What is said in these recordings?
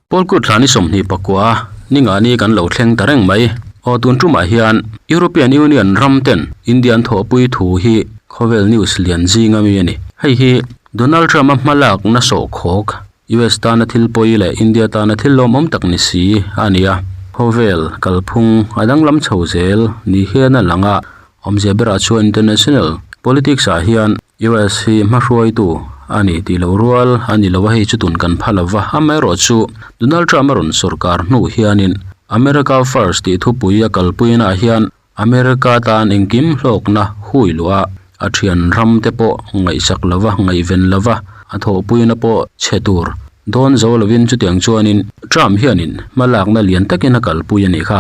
Pawlkut thla ni 29 ni nga ni kan lo thleng ta reng mai. Aw tun tumah hian European Union ram ten India an thawhpui thu hi khawvel news lian zing ami a ni. Hei hi Donald Trump a hmalak na sawhkhawk US tana thil pawi leh India tana thil lawmawm tak ni si a ni a. Khawvel kalphung a danglam chho zel ni hian a lang a, awmzia berah chuan international politics ah hian US hi hmahruaitu a ni tih loh rual a ni lo a, hei chu tun kan pha lova, amaherawhchu Donald Trump a rawn sawrkar hnu hianin America First tih thupui a kalpuina ah hian America tan engkim hlawkna hui luh a, a thian ram te pawh ngaihsak lova, ngaihven lova, a thawhpuina pawh chhe tur dawn zo lovin chutiang chuanin Trump hianin hmalakna lian takin a kalpui a nih kha.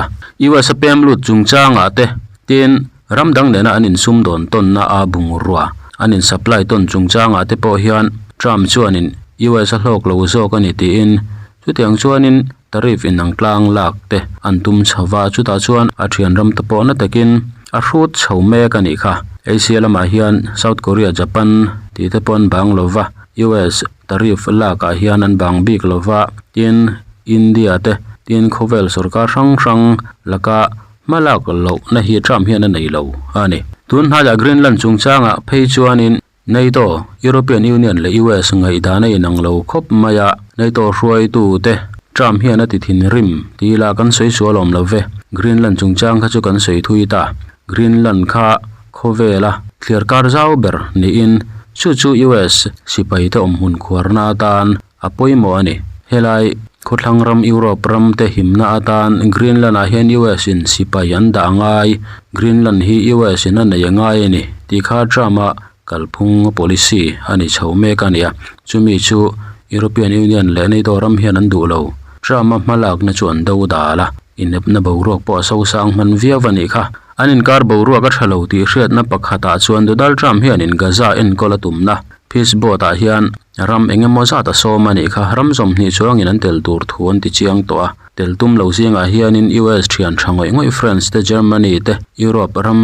US a pem lut chungchangah te tin Ram dang nena an insum dawn tawnna a bungrua an in supply tawn chungchangah te pawh hian Trump chuanin US a hlawk lo zawk a ni tiin chutiang chuanin tariff inang tlang lak te an tum chho va, chutah chuan a thian ram te pawh na takin a hrut chho mek a nih kha. Asia lamah hian South Korea, Japan tih te pawh an bang lo va, US tariff lakah hian an bang bik lo va, tin India te tin khawvel sorkar hrang hrang laka Hmalak lohna hi Trump hian a nei lo a ni. Tun hnaiah Greenland chungchangah phei chuanin NATO, European Union leh US ngaihdan a inang lo khawp mai a, NATO hruaitute Trump hian a ti thinrim ti ila kan sawi sual awm lo ve. Greenland chungchang kha chu kan sawi thui ta. Greenland kha khawvela thliar kar zau ber niin chu chu US sipaite awmhmun khuarna atan A pawimawh a ni. Helai khawthlang ram Europe ram te himna atan Greenland ah hian US in sipai an dah a ngai, Greenland hi US in a nei a ngai a ni tih kha Trump a kalphung policy a ni chho mek a ni a, chumi chu European Union leh NATO ram hian an duh lo. Trump a hmalakna chu an do dal a, inepna boruak pawh a sosang hman viau a nih kha. An inkar boruak a tha lo tih hriatna pakhatah chuan Donald Trump hianin Gaza enkawl a tumna Peace Board ah hian ram eng emaw zat a sawm a nih kha. Ram 20 chuangin an tel tur thu an ti chiang tawh a. Tel tum lo zingah hianin US thian tha ngawih ngawih France te, Germany te, Europe ram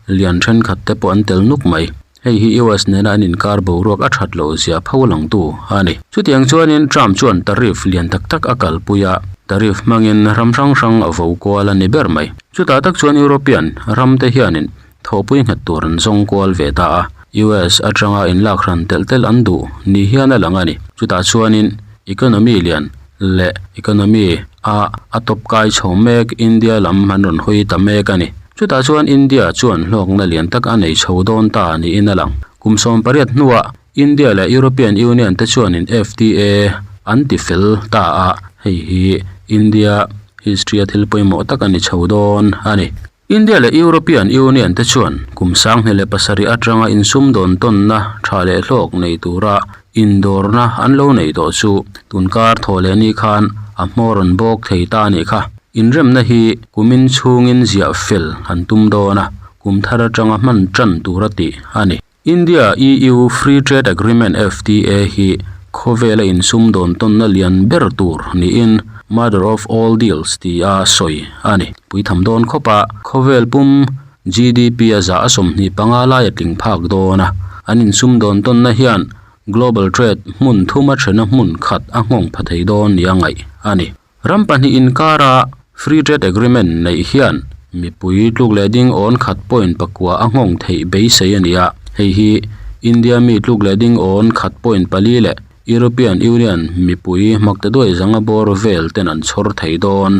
lian thenkhat te pawh an tel nuk mai. Hei hi US nena an inkar boruak a that loh zia pho langtu a ni. Chutiang chuanin Trump chuan tariff lian tak tak a kalpui a, tariff hmangin ram hrang hrang a vo kual a ni ber mai. Chutah tak chuan European ram te hianin Thawhpui nghet tur an zawng kual ve ta a, US atanga inlak hran telh telh an duh ni hian a lang a ni. Chutah chuanin economy lian leh economy a a tawp kai chho mek India lam an rawn hawi ta mek a ni. Chutah chuan India chuan hlawkna lian tak a nei chho dawn ta niin a lang. Kum 18 hnuah India leh European Union te chuanin FTA an ti fel ta a, hei hi India history a thil pawimawh tak a ni chho dawn a ni. India leh European Union te chuan kum 2007 atanga insumdawn tawnna tha leh hlawk nei tura indawrna an lo nei tawh chu tunkar thaw leh ni khan a hmawr an bawk thei ta a nih kha. Inremna hi kumin chhungin ziah fel an tum dawn a, kum thar atanga hman tan tura tih a ni. India EU Free Trade Agreement, FTA, hi khawvela insumdawn tawnna lian ber tur niin Mother of All Deals tia sawi a ni. Puitham dawn khawp a, khawvel pum GDP a zah a 25 lai a tling phak dawn a, an insumdawn tawnna hian global trade hmun thuma thena hmun khat a nghawng pha thei dawn nia ngaih a ni. Ram pahnih inkara Free Trade Agreement neih hian mipui tluk leh ding awn khat point pakua a nghawng theih beisei a ni a, hei hi India mi tluk leh ding awn khat point pali leh European Union mipui hmakte duai zanga bawr vel ten an chhawr thei dawn,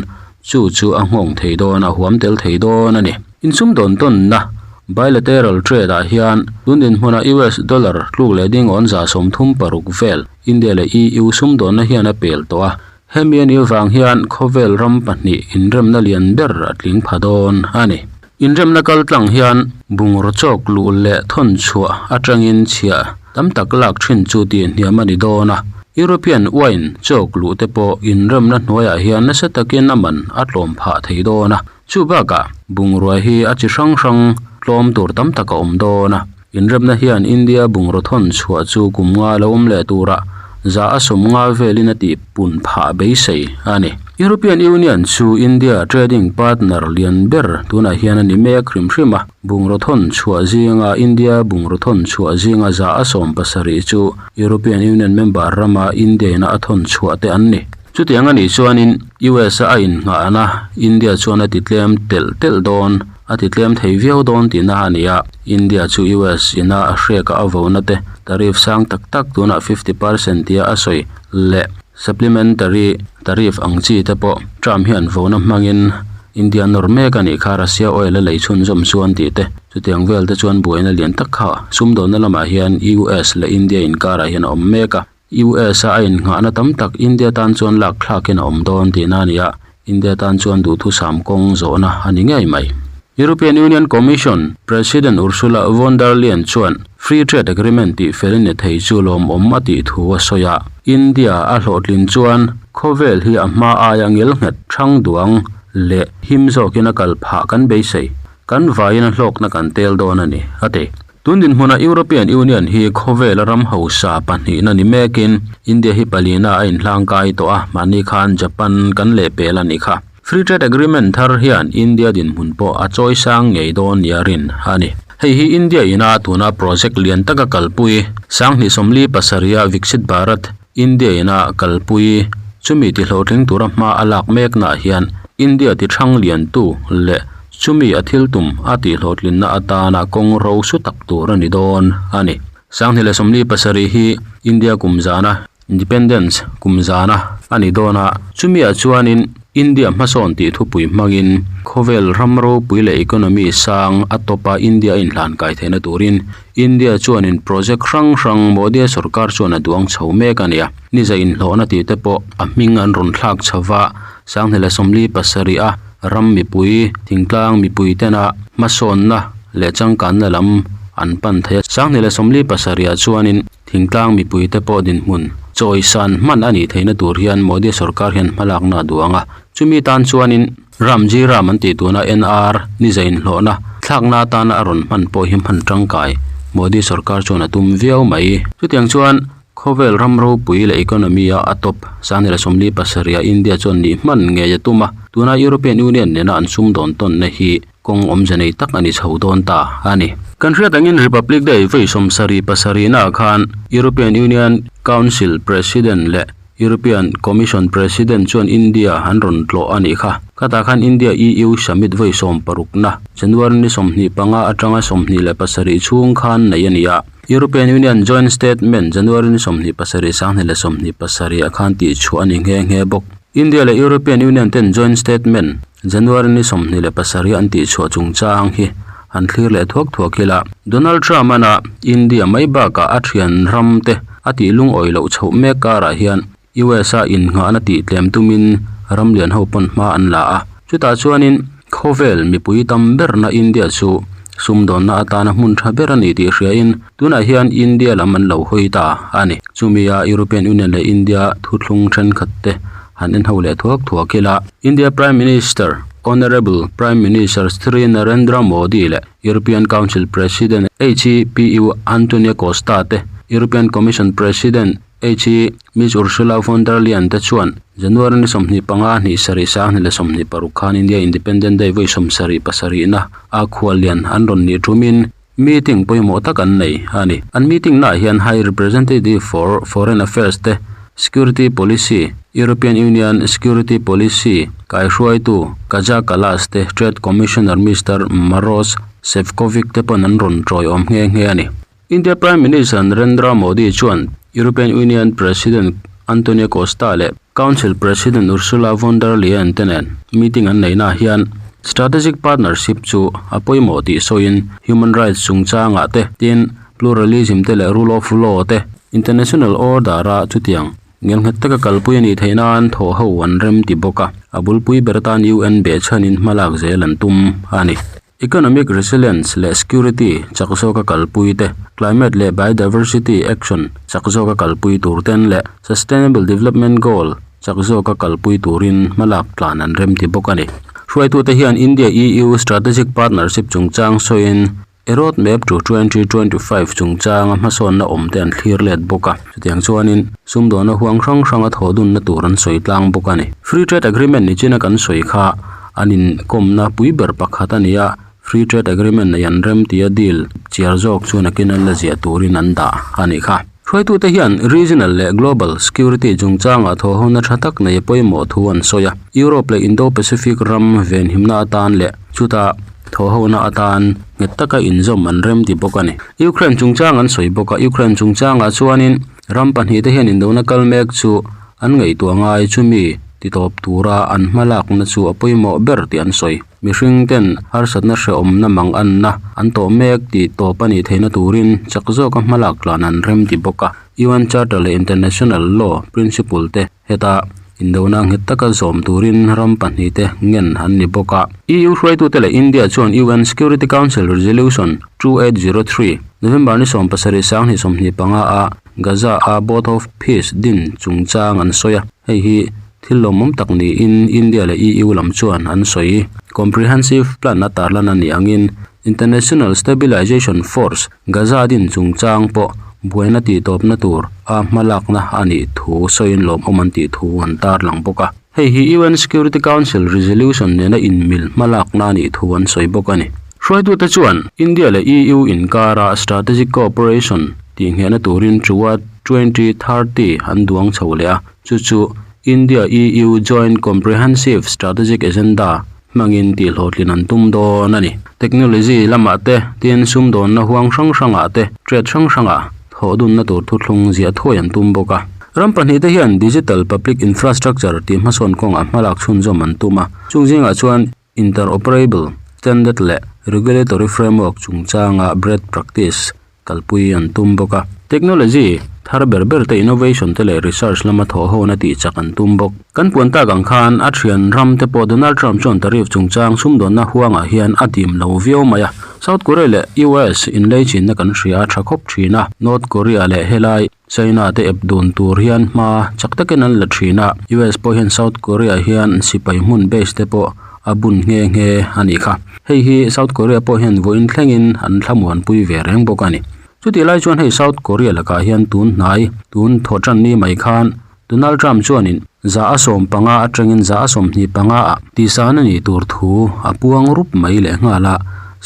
chu chu a nghawng thei dawn, a huam tel thei dawn a ni. Insumdawn tawnna Bilateral Trade ah hian tun dinhmunah US dollar tluk leh ding awn 36 vel India leh EU sumdawnna hian a pel tawh a, Hemi a nih avang hian khawvel ram pahnih inremna lian ber a tling pha dawn a ni. Inremna kal tlang hian bungraw chawk luh leh thawn chhuah atangin chhiah tam tak lak thin chu tih hniam a ni dawn a. European wine chawk luh te pawh inremna hnuaiah hian nasa takin a man a tlawm phah thei dawn a. Chu bakah bungrua hi a chi hrang hrang tlawm tur tam tak a awm dawn a. Inremna hian India bungraw thawn chhuah chu kum nga lo awm leh turah 150 velin a tih pun phah beisei a ni. European Union chu India trading partner lian ber tunah hian a ni mek hrim hrim a, bungraw thawn chhuah zinga India bungraw thawn chhuah zinga 70 chu European Union member rama India ina a thawn chhuah te an ni. Chutiang a nih chuanin US a a innghahna India chuan a ti tlem telh telh dawn, a ti tlem thei viau dawn tihna a ni a. India chu US ina a hreka a vona te tariff sang tak tak tunah 50% tia a sawi leh supplementary tariff ang chi te pawh Trump hian vona hmangin India nawr mek a nih kha Russia oil a lei chhunzawm chuan tih te chutiang vel te chuan buaina lian tak kha sumdawnna lamah hian US leh India inkarah hian a awm mek a. US a a innghahna tam tak India tan chuan lak thlakin a awm dawn tihna a ni a, India tan chuan duhthusam kawng zawhna a ni ngei mai. European Union Commission President Ursula von der Leyen chuan Free Trade Agreement tih fel ni thei chu lawmawm a tih thu a sawi a, India a hlawhtlin chuan khawvel hi a hma aia ngelnghet thang duang leh him zawkin a kal phah kan beisei, kan vaiin a hlawkna kan tel dawn a ni, a ti. Tun dinhmunah European Union hi khawvela ram hausa pahnihna ni mekin India hi palina a inhlangkai tawh a, mahni khan Japan kan lehpel a nih kha. Free Trade Agreement thar hian India dinhmun pawh a chawi sang ngei dawn nia rin a ni. Hei hi India ina tuna project lian taka kalpui 2047 a Viksit Bharat India ina kalpui chumi tihlawhtling tura hma a lak meknaah hian India tithang liantu leh Chumi a thil tum a tihhlawhtlinna atana kawng ro su tak tur a ni dawn a ni. 2047 hi India kum zana, Independence kum zana, a ni dawn a, chumiah chuanin India hmasawn tih thupui hmangin khawvel ram ropui leh economy sang a tawpa India a inhlan kai theihna turin India chuanin project hrang hrang Modi-a sorkar chuan a duang chho mek a ni a. Niza inhlawhna tih te pawh a hming an rawn thlak chho va, 2047 a Ram mipui, thingtlang mipui tena hmasawnna leh changkanna lam an pan thei a. 2047 ah chuanin thingtlang mipuite pawh dinhmun chawisan hman a nih theihna tur hian Modi sorkar hian hmalakna a duang a. Chumi tan chuanin Ramji Ram an tih tuna NR ni zainhlawhna thlakna atana a rawn hman pawh hi hman tangkai Modi sorkar chuan a tum viau mai. Chutiang chuan Khawvel ram ropui leh economy a a top 2047 ah India chuan nih hman ngei a tum a, tuna European Union nena an sumdawn tawnna hi kawng awmze nei tak a ni chho dawn ta a ni. Kan hriat angin Republic Day vawi 77 naah khan European Union Council President leh European Commission President chuan India an rawn tlawh a nih kha. Khatah khan India-EU Summit vawi sawmparukna January ni 25 atanga 27 chhung khan neih a ni a. European Union Joint Statement January ni 27 2027 ah khan tihchhuah a ni nghe nghe bawk. India leh European Union ten Joint Statement January ni 27 an tihchhuah chungchang hi han thlir leh thuak thuak ila. Donald Trump ana India mai bakah a thian ram te a tih lungawi loh chhoh mek karah hian US a innghahna tih tlem tumin ram lian ho pawn hma an la a, chutah chuanin khawvel mipui tam berna India chu sumdawnna atana hmun tha ber a ni tih hriain tunah hian India lam an lo hawi ta a ni. Chumi a European Union leh India thuthlung thenkhat te han en ho leh thuak thuak ila, India Prime Minister Honourable Prime Minister Shri Narendra Modi leh European Council President HEPU Antonio Costa te, European Commission President Hei Miss Ursula von der Leyen te chuan January ni 25 hnih sarih 2026 khan India Independent Day vawi 77 na a khuallian an rawn nih thumin meeting pawimawh tak an nei a ni. An meeting naah hian High Representative for Foreign Affairs te Security Policy, European Union Security Policy kaihruaitu Kaja Kallas te Trade Commissioner Mister Maros Sefcovic te pawn an rawn tawiawm nghe nghe a ni. India Prime Minister Narendra Modi chuan European Union President Antonio Costa leh Council President Ursula von der Leyen te nen meeting an neihnaah hian strategic partnership chu a pawimawh tih sawiin human rights chungchangah te tin pluralism te leh rule of law te international order-a chutiang ngelnghet taka kalpui a nih theih nan thawh ho an rem ti bawk a, a bulpui ber atan UN behchhanin hmalak zel an tum a ni. Economic resilience leh security chak zawka kalpui te, climate leh biodiversity action chak zawka kalpui tur ten leh Sustainable Development Goal chak zawka kalpui turin hmalak tlan an remti bawk a ni. Hruaitute hian India-EU Strategic Partnership chungchang sawiin a road map to 2025 chungchanga hmasawnna awm te an thlir let bawk a. Chutiang chuanin sumdawna huang hrang hranga thawhdunna tur an sawi tlang bawk a ni. Free Trade Agreement ni china kan sawi kha an inkawmna pui ber pakhat a ni a, Free Trade Agreement nei an rem tia deal chiar zawk chu nakin an la ziah turin an dah a nih kha. Hruaitute hian regional leh global security chungchangah thawhhona tha tak nei a pawimawh thu an sawi a, Europe leh Indo-Pacific ram venhimna atan leh chuta thawhhona atan nghet taka inzawm an remti bawk a ni. Ukraine chungchang an sawi bawk a, Ukraine chungchangah chuanin ram pahnihte hian indona kal mek chu an ngaihtuah ngai chumi titawp tura an hmalakna chu a pawimawh ber tih an sawi. Mihring ten harsatna hrehawmna mang anna an tawh mek tih tawp a nih theihna turin chak zawka hmalak tlan an rem ti bawk a. UN Charter leh International Law Principle te heta indona nghet taka zawm turin ram pahnihte ngen an ni bawk a. EU hruaitute leh India chuan UN Security Council Resolution 2803, November ni 17 2025 a Gaza a Board of Peace din chungchang an sawi a, hei hi thil lawmawm tak niin India leh EU lam chuan an sawi. Comprehensive Plan a tarlan a nih angin International Stabilization Force Gaza din chungchang pawh buaina tihtawpna tur a hmalakna a nih thu sawiin lawmawm an tih thu an tarlang bawk a. Hei hi UN Security Council Resolution nena inmil hmalakna a nih thu an sawi bawk a ni. Hruaitute chuan India leh EU inkara Strategic Cooperation tihnghehna turin Toward 2030 an duang chho leh a, chu chu India-EU Joint Comprehensive Strategic Agenda hmangin tihhlawhtlin an tum dawn a ni. Technology lamah te, tin sumdawnna huang hrang hrangah te, trade hrang hrangah thawhdunna tur thuthlung ziah thuai an tum bawk a. Ram pahnihte hian digital public infrastructure tih hmasawn kawngah hmalak chhunzawm an tum a, chung zingah chuan interoperable standard leh regulatory framework chungchanga bred practice kalpui an tum bawk a. Technology thar ber ber te innovation te leh research lama thawhhawna tih chak an tum bawk. Kan puan tak ang khan a thian ram te pawh Donald Trump chuan tariff chungchang sumdawnna huangah hian a dim lo viau mai a. South Korea leh US inlei chinna kan hria a tha khawp thin a, North Korea leh helai China te ep dun tur hian hma chak takin an la thin a, US pawh hian South Korea hian sipai hmun base te pawh a bun nghe nghe a nih kha. Hei hi South Korea pawh hian vawiin thlengin an thlamuanpui ve reng bawk a ni. Chutih lai chuan hei South Korea lakah hian tun hnai tun thawhtan ni mai khan Donald Trump chuanin za a 15 atangin za a 25 ah tihsan a nih tur thu a puang rup mai leh nghal a,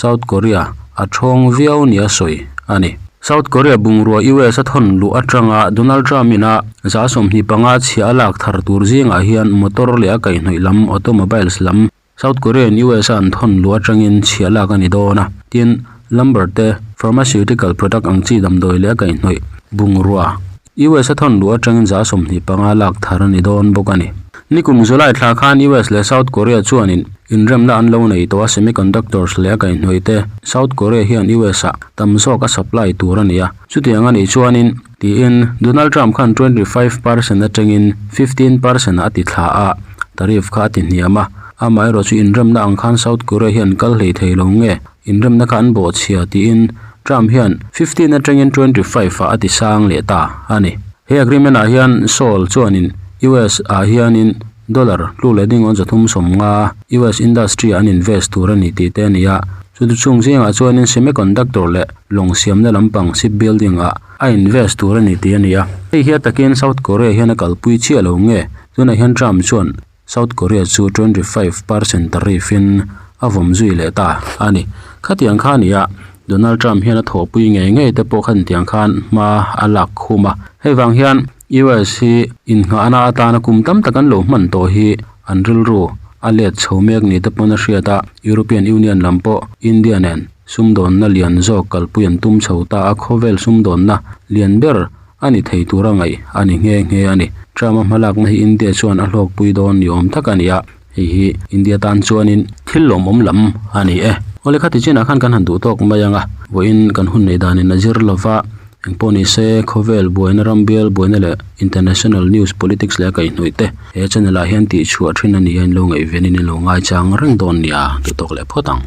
South Korea a thawng viau nia sawi a ni. South Korea bungrua US a thawn luh atanga Donald Trump in a za 25 chhiah a lak thar tur zingah hian motor leh a kaihhnawih lam automobiles lam South Korea in US a an thawn luh atangin chhiah lak a ni dawn a. Tin, lumber te, pharmaceutical product ang chi damdawi leh a kaihhnawih bungrua US a thawn luh atangin za 25 lak thar a ni dawn bawk a ni. Nikum July thla khan US leh South Korea chuanin inremna an lo nei tawh a, semiconductors leh a kaihhnawih te South Korea hian US ah tam zawk a supply tur a ni a, chutiang a nih chuanin tiin Donald Trump khan 25 percent atangin 15 percent a ti thla a, tariff kha a ti hniam a, amaherawh chu inremna ang khan South Korea hian kal hlei thei lo nge inremna kha an bawhchhia tiin Trump hian 15 atangin 25 ah a ti sang leh ta a ni. He agreement ah hian Seoul chuanin US ah hianin Dollar tlu leh ding awn 350 US industry ah an invest tur a ni tih te a ni a, chu chu chung zingah chuanin semiconductor leh lawng siamna lampang shipbuilding ah a invest tur a ni tih a ni a. Hei hi a takin South Korea hian a kalpui chiah lo nge? Tunah hian Trump chuan South Korea chu 25 percent tariff in a vawm zui leh ta a ni. Khatiang kha a ni a, Donald Trump hian a thawhpui ngei ngei te pawh khan tiang khan hma a lak khum a. Hei vang hian US hi innghahna atana kum tam tak an lo hman tawh hi an rilru a let chho mek ni te pawn a hriat a, European Union lam pawh India nen sumdawnna lian zawk kalpui an tum chho ta a, khawvel sumdawnna lian ber a ni thei tura ngaih a ni nghe nghe a ni. Trump a hmalakna hi India chuan a hlawkpui dawn ni awm tak a ni a, hei hi India tan chuanin thil lawmawm lam a ni e. Awle khati chinah khan kan han duh tawk mai ang a, vawiin kan hun neih danin a zir lova, Engpawh ni se, khawvel buaina ram bial buaina leh international news politics leh a kaihhnawih te he channel ah hian tihchhuah thin a ni a, in lo ngaihven in in lo ngaichang reng dawn nia, duhtawk leh phawt ang.